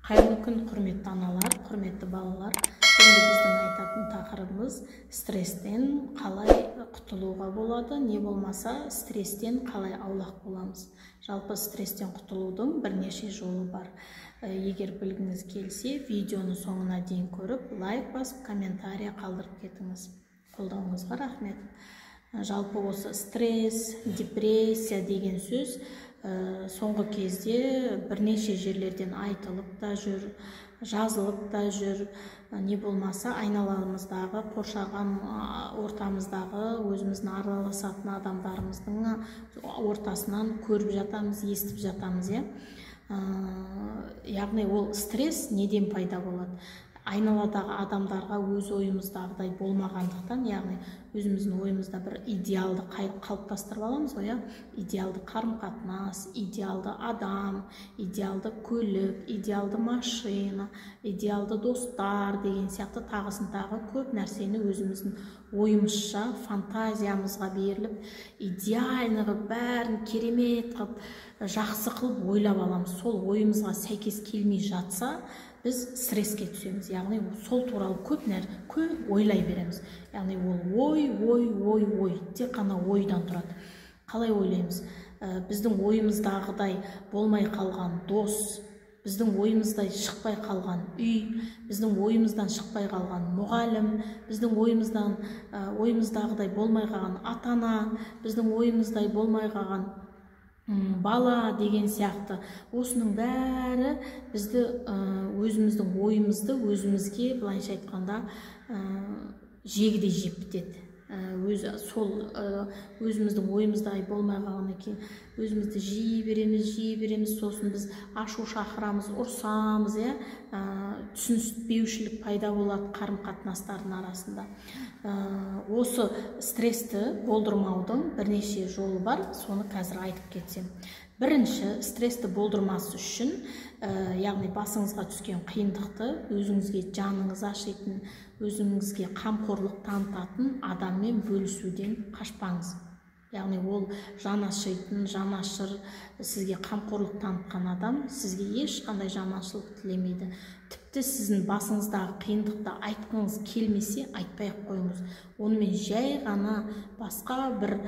Қайырлы күн, құрметті аналар, құрметті балалар. Бүгінгі біздің айтатын тақырыбымыз стресстен қалай құтылуға болады, не болмаса стресстен қалай аулақ боламыз. Жалпы стресстен құтылудың бірнеше жолы бар. Егер білгіңіз келсе, видеоны соңына дейін көріп, лайк басып, комментарий қалдырып кетіңіз. Қолдауыңызға рахмет. Жалпы осы стресс, депрессия деген сөз соңғы кезде бірнеше жерлерден айтылып та жүр, жазылып та жүр. Не болмаса айналамыздағы, қоршаған ортамыздағы, өзіміздің араласатын адамдарымыздың ортасынан көріп жатамыз, естіп жатамыз, иә. Яғни ол стресс неден пайда болады? Айналадағы адамдарға өз ойымыздағыдай болмағандықтан, яғни өзіміздің ойымызда бір идеалды қалыптастырып аламыз ғой, иә? Идеалды қарым-қатынас, идеалды адам, идеалды көлік, идеалды машина, идеалды достар деген сияқты тағысын тағы көп нәрсені өзіміздің ойымызша, фантазиямызға беріліп, идеальный қылып, бәрін керемет қылып, жақсы қылып ойлап аламыз. Сол ойымызға сәйкес келмей жатса, біз стресске түсеміз, яғни сол туралы көп көп ойлай береміз. Яғни ол ой, ой, ой, ой, тек қана ойдан тұрады. Қалай ойлаймыз? Біздің ойымыздағыдай болмай қалған дос, біздің ойымыздай шықпай қалған үй, біздің ойымыздан шықпай қалған мұғалім, біздің ойымыздағыдай болмай қалған ата-ана, біздің ойымыздай болмай қалған бала деген сияқты. Осының бәрі бізді, өзіміздің ойымызды өзімізге, былайша айтқанда, жегідей жеп бітеді. Өзі сол өзіміздің ойымыздай болмай қалғаннан кейін өзімізді жей береміз, жей береміз, сосын біз ашу шақырамыз, ұрсамыз, иә, түсініспеушілік пайда болады қарым-қатынастардың арасында. Осы стрессті болдырмаудың бірнеше жолы бар, соны қазір айтып кетсем. Бірінші, стрессті болдырмас үшін, яғни басыңызға түскен қиындықты өзіңізге жаныңыз ашитын, өзіңізге қамқорлық танытатын адаммен бөлісуден қашпаңыз. Яғни ол жан ашитын, жанашыр, сізге қамқорлық танытқан адам сізге ешқандай жаманшылық тілемейді. Тіпті сіздің басыңыздағы қиындықты айтқыңыз келмесе, айтпай-ақ қойыңыз. Онымен жай ғана басқа бір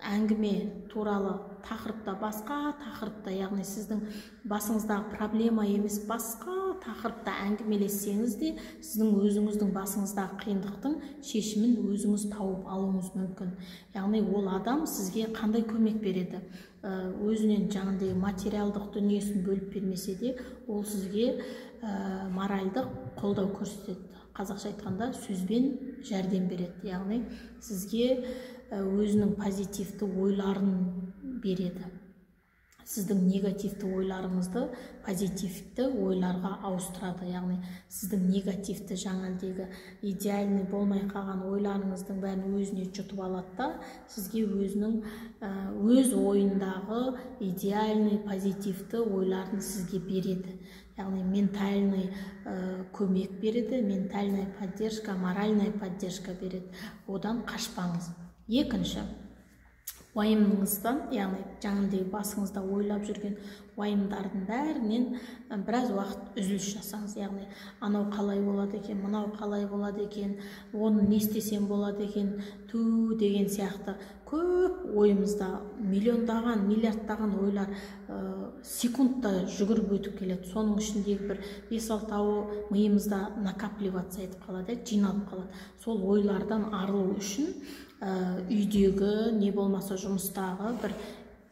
әңгіме туралы тақырыпта, басқа тақырыпта, яғни сіздің басыңыздағы проблема емес, басқа тақырыпта әңгімелессеңіз де, сіздің өзіңіздің басыңыздағы қиындықтың шешімін өзіңіз тауып алуыңыз мүмкін. Яғни ол адам сізге қандай көмек береді? Өзінен жаңағыдай материалдық дүниесін бөліп бермесе де, ол сізге моральдық қолдау көрсетеді. Қазақша айтқанда, сөзбен жәрдем береді. Яғни сізге өзінің позитивті ойларын береді. Сіздің негативті ойларыңызды позитивті ойларға ауыстырады. Яғни сіздің негативті, жаңағыдегі идеальный болмай қалған ойларыңыздың бәрін өзіне жұтып алады да, сізге өзінің өз ойындағы идеальный позитивті ойларын сізге береді. Яғни ментальный көмек береді, ментальная поддержка, моральная поддержка береді. Одан қашпаңыз. Екінші, уайымыңыздан, яғни жаңағыдай басыңызда ойлап жүрген уайымдардың бәрінен біраз уақыт үзіліс жасаңыз. Яғни анау қалай болады екен, мынау қалай болады екен, оны не істесем болады екен, ту деген сияқты көп ойымызда миллиондаған, миллиардтаған ойлар секундта жүгіріп өтіп келеді. Соның ішіндегі бір 5-6-ауы миымызда накапливаться етіп қалады, жиналып қалады. Сол ойлардан арылу үшін үйдегі, не болмаса жұмыстағы бір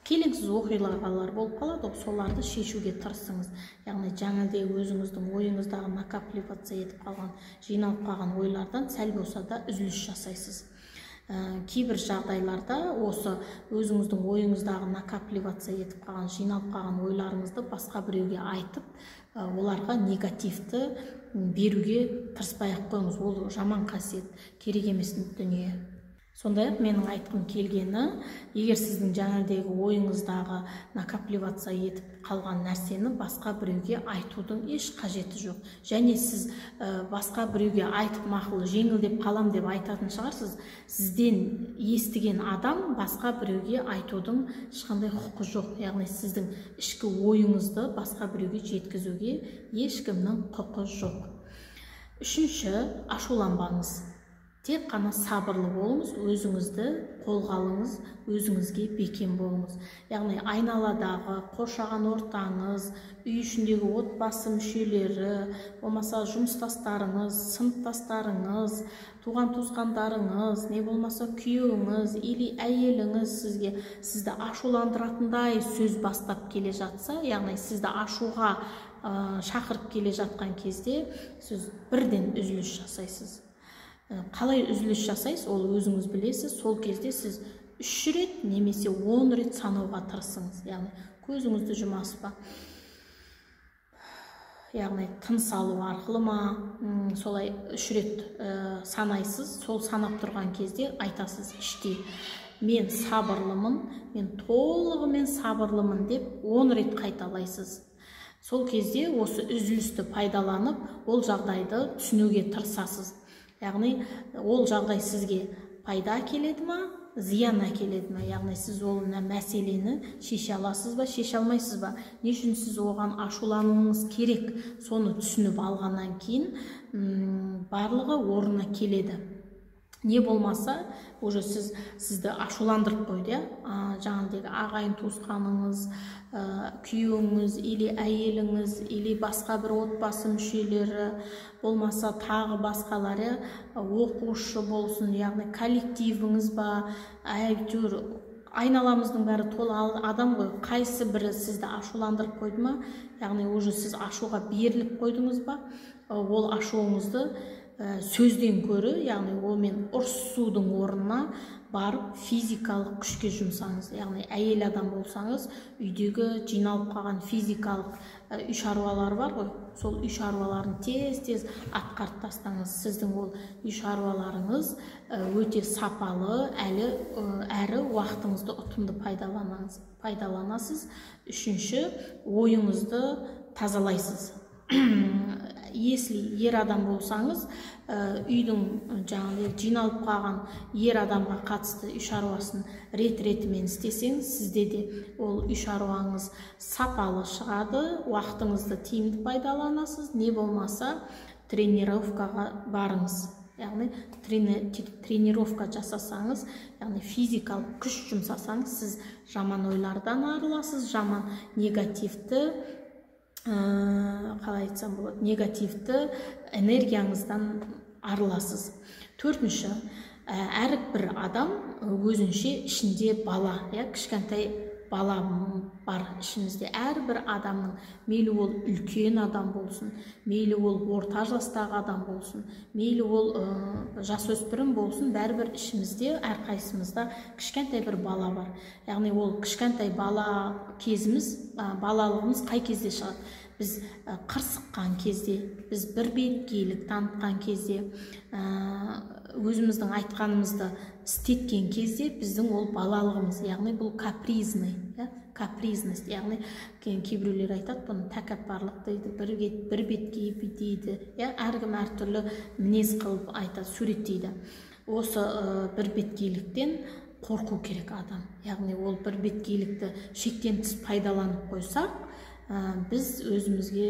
келеңсіз оқиғалар болып қалады, соларды шешуге тырысыңыз. Яғни жаңағыдай өзіңіздің ойыңыздағы накапливаться етіп қалған, жиналып қалған ойлардан сәл болса да үзіліс жасайсыз. Кейбір жағдайларда осы өзіңіздің ойыңыздағы накапливаться етіп қалған, жиналып қалған ойларыңызды басқа біреуге айтып, оларға негативті беруге тырыспай-ақ қойыңыз. Ол жаман қасиет, керек емес дүние. Сондай-ақ менің айтқым келгені, егер сіздің жаңағыдегі ойыңыздағы накапливаться етіп қалған нәрсені басқа біреуге айтудың еш қажеті жоқ. Және сіз басқа біреуге айтып, мақұл, жеңілдеп қалам деп айтатын шығарсыз, сізден естіген адам басқа біреуге айтудың ешқандай құқы жоқ. Яғни сіздің ішкі ойыңызды басқа біреуге жеткізуге ешкімнің құқы жоқ. Үшінші, ашуланбаңыз. Тек қана сабырлы болыңыз, өзіңізді қолға алыңыз, өзіңізге бекем болыңыз. Яғни айналадағы қоршаған ортаңыз, үй ішіндегі отбасы мүшелері, болмаса жұмыстастарыңыз, сыныптастарыңыз, туған туысқандарыңыз, не болмаса күйеуіңіз или әйеліңіз сізді ашуландыратындай сөз бастап келе жатса, яғни сізді ашуға шақырып келе жатқан кезде сіз бірден үзіліс жасайсыз. Қалай үзіліс жасайсыз, ол өзіңіз білесіз. Сол кезде сіз 3 рет немесе 10 рет санауға тырысыңыз. Яғни көзіңізді жұмасыз ба, яғни тыныс алу арқылы ма, солай 3 рет санайсыз. Сол санап тұрған кезде айтасыз іштей: мен сабырлымын, мен толығымен сабырлымын деп 10 рет қайталайсыз. Сол кезде осы үзілісті пайдаланып, ол жағдайды түсінуге тырысасыз. Яғни ол жағдай сізге пайда әкеледі ма, зиян әкеледі ма? Яғни сіз ол мәселені шеше аласыз ба, шеше алмайсыз ба? Не үшін сіз оған ашулануыңыз керек? Соны түсініп алғаннан кейін барлығы орнына келеді. Не болмаса, уже сізді ашуландырып қойды, жаңағыдегі ағайын туысқаныңыз, күйеуіңіз или әйеліңіз, или басқа бір отбасы мүшелері, болмаса тағы басқалары, оқушы болсын, яғни коллективіңіз ба, әйтеуір айналамыздың бәрі толы адам ғой. Қайсы бірі сізді ашуландырып қойды ма, яғни уже сіз ашуға беріліп қойдыңыз ба, ол ашуыңызды сөзден көрі, яғни онымен ұрысудың орнына барып физикалық күшке жұмсаңыз. Яғни әйел адам болсаңыз, үйдегі жиналып қалған физикалық үй шаруалары бар ғой, сол үй шаруаларын тез-тез атқарып тастаңыз. Сіздің ол үй шаруаларыңыз өте сапалы, әрі уақытыңызды ұтымды пайдаланасыз. Үшінші, ойыңызды тазалайсыз. Если ер адам болсаңыз, үйдің жаңағы жиналып қалған ер адамға қатысты үй шаруасын рет-ретімен істесеңіз, сізде де ол үй шаруаңыз сапалы шығады, уақытыңызды тиімді пайдаланасыз. Не болмаса тренировкаға барыңыз. Яғни тренировка жасасаңыз, яғни физикалық күш жұмсасаңыз, сіз жаман ойлардан арыласыз, жаман негативті, қалай айтсам болады, негативті энергияңыздан арыласыз. Төртінші, әрбір адам өзінше ішінде бала, кішкентай бала бар ішімізде. Әрбір адамның, мейлі ол үлкен адам болсын, мейлі ол орта жастағы адам болсын, мейлі ол жасөспірім болсын, бәрібір ішімізде әрқайсымызда кішкентай бір бала бар. Яғни ол кішкентай бала кезіміз, балалығымыз қай кезде шығады? Біз қырсыққан кезде, біз бір беткейлік танытқан кезде, өзіміздің айтқанымызды істеткен кезде біздің ол балалығымыз, яғни бұл капризный, капризность, яғни кейбіреулер айтады бұны тәкаппарлық дейді, бір беткей дейді, әркім әртүрлі мінез қылып айтады, суреттейді. Осы бір беткейліктен қорқу керек адам. Яғни ол бір беткейлікті шектен тыс пайдаланып қойсақ, біз өзімізге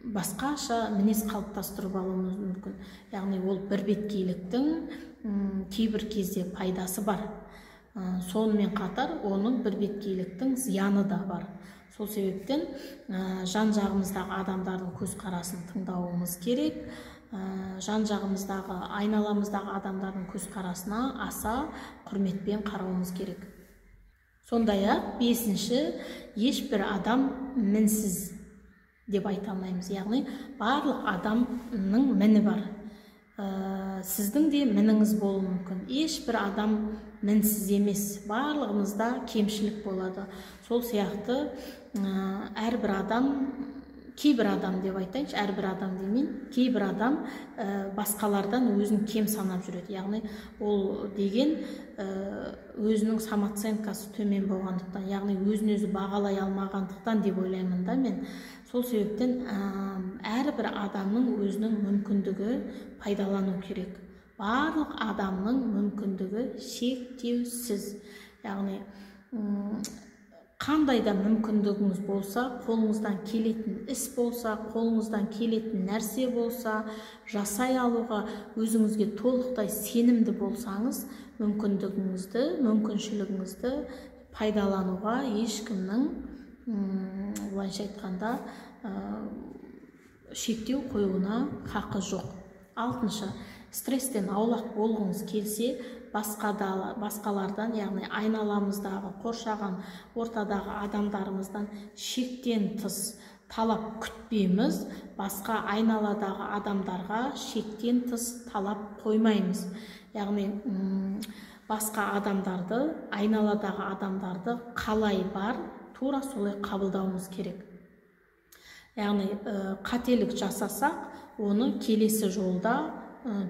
басқаша мінез қалыптастырып алуымыз мүмкін. Яғни ол бір беткейліктің кейбір кезде пайдасы бар. Сонымен қатар оның бір беткейліктің зияны да бар. Сол себептен жан жағымыздағы адамдардың көзқарасын тыңдауымыз керек. Жан жағымыздағы, айналамыздағы адамдардың көзқарасына аса құрметпен қарауымыз керек. Сондай-ақ бесінші, ешбір адам мінсіз деп айта алмаймыз. Яғни барлық адамның міні бар. Сіздің де мініңіз болуы мүмкін. Ешбір адам мінсіз емес. Барлығымызда кемшілік болады. Сол сияқты әрбір адам Кейбір адам деп айтайыншы, әрбір адам демейін, кейбір адам басқалардан өзін кем санап жүреді. Яғни ол деген өзінің самооценкасы төмен болғандықтан, яғни өзін өзі бағалай алмағандықтан деп ойлаймын да мен. Сол себептен әрбір адамның өзінің мүмкіндігі пайдалану керек. Барлық адамның мүмкіндігі шектеусіз. Яғни қандай да мүмкіндігіңіз болса, қолыңыздан келетін іс болса, қолыңыздан келетін нәрсе болса, жасай алуға өзіңізге толықтай сенімді болсаңыз, мүмкіндігіңізді, мүмкіншілігіңізді пайдалануға ешкімнің, былайша айтқанда, шектеу қоюына хақы жоқ. Алтыншы, стресстен аулақ болғыңыз келсе, басқалардан, яғни айналамыздағы, қоршаған ортадағы адамдарымыздан шектен тыс талап күтпейміз, басқа айналадағы адамдарға шектен тыс талап қоймаймыз. Яғни басқа адамдарды, айналадағы адамдарды қалай бар, тура солай қабылдауымыз керек. Яғни қателік жасасақ, оны келесі жолда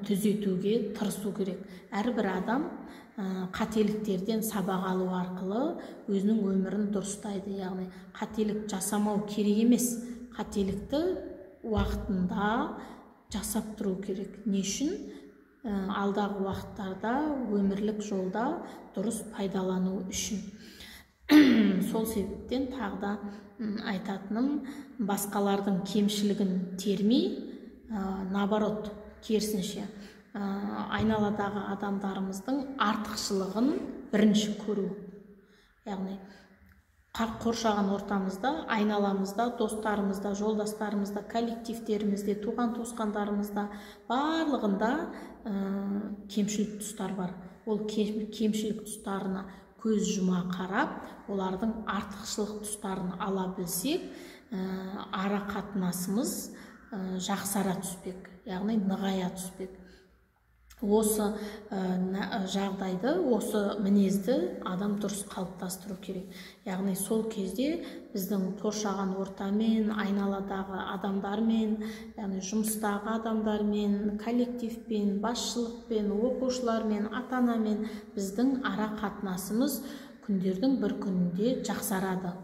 түзетуге тырысу керек. Әрбір адам қателіктерден сабақ алу арқылы өзінің өмірін дұрыстайды. Яғни қателік жасамау керек емес, қателікті уақытында жасап тұру керек. Не үшін? Алдағы уақыттарда өмірлік жолда дұрыс пайдалану үшін. Сол себептен тағы да айтатыным, басқалардың кемшілігін термей, наоборот, керісінше, айналадағы адамдарымыздың артықшылығын бірінші көру. Яғни қоршаған ортамызда, айналамызда, достарымызда, жолдастарымызда, коллективтерімізде, туған туысқандарымызда барлығында кемшілік тұстар бар. Ол кемшілік тұстарына көз жұма қарап, олардың артықшылық тұстарын ала білсек, ара қатынасымыз жақсара түспек, яғни нығая түспек. Осы жағдайды, осы мінезді адам дұрыс қалыптастыру керек. Яғни сол кезде біздің қоршаған ортамен, айналадағы адамдармен, яғни жұмыстағы адамдармен, коллективпен, басшылықпен, оқушылармен, ата-анамен біздің ара қатынасымыз күндердің бір күнінде жақсарады.